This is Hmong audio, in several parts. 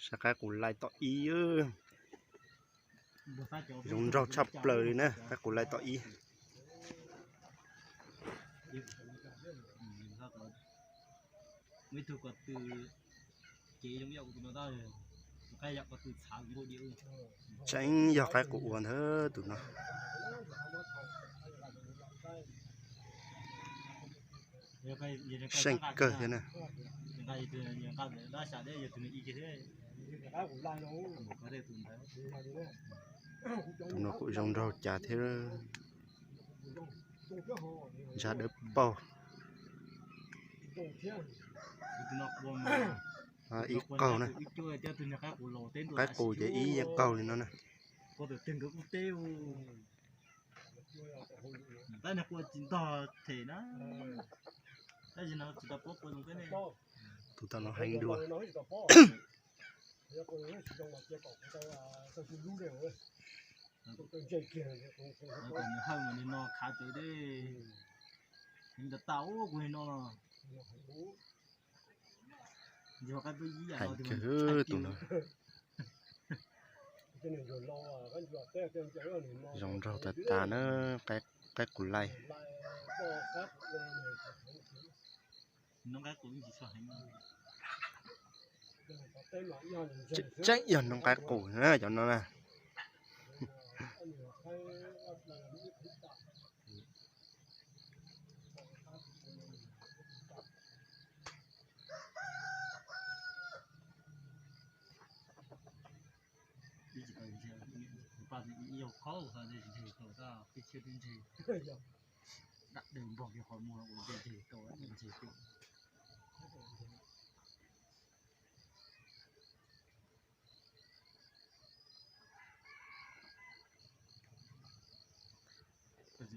Saib qaib qus laij tom ib, zoo nraug tshaj plaws li na, qaib qus laij tom ib. Tseeb yog qaib qus ua ntag tus no. Seej kawg thiab na. Tus no kuj zoo nraug cas thiab. Zaj dawb paug. Ib qaug na. Qaib qus ces ib qaug li no na. Tus tau no heev dua. Hawj mas li no khav cawv deb. Heev tas tas ua kuv li no los. Heev kawg tus no. Zoo nraug tas tas na, qaib qus laij. Tseeb yog noob qaib qus na cov no na.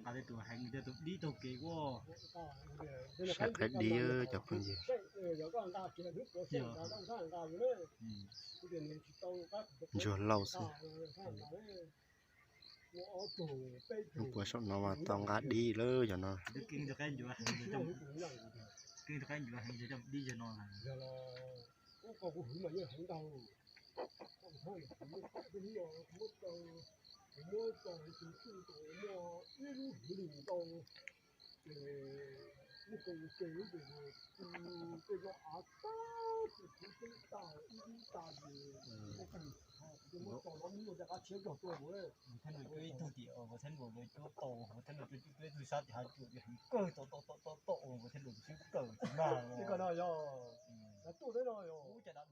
Nqa tej tus heev, tej tus dib taug kev ua. Saib qaib dib cov phooj ywg. Ntsuag lauj xwb. Lub puas saum no mas tau nqa dib lawm cov no. Thiab no cuab ib tug tim, thiab no cuab cuab ib tug sab tim hav cuam ces heev kawg, tom tom tom tom tom, thiab no tus xub kawg tsis mag.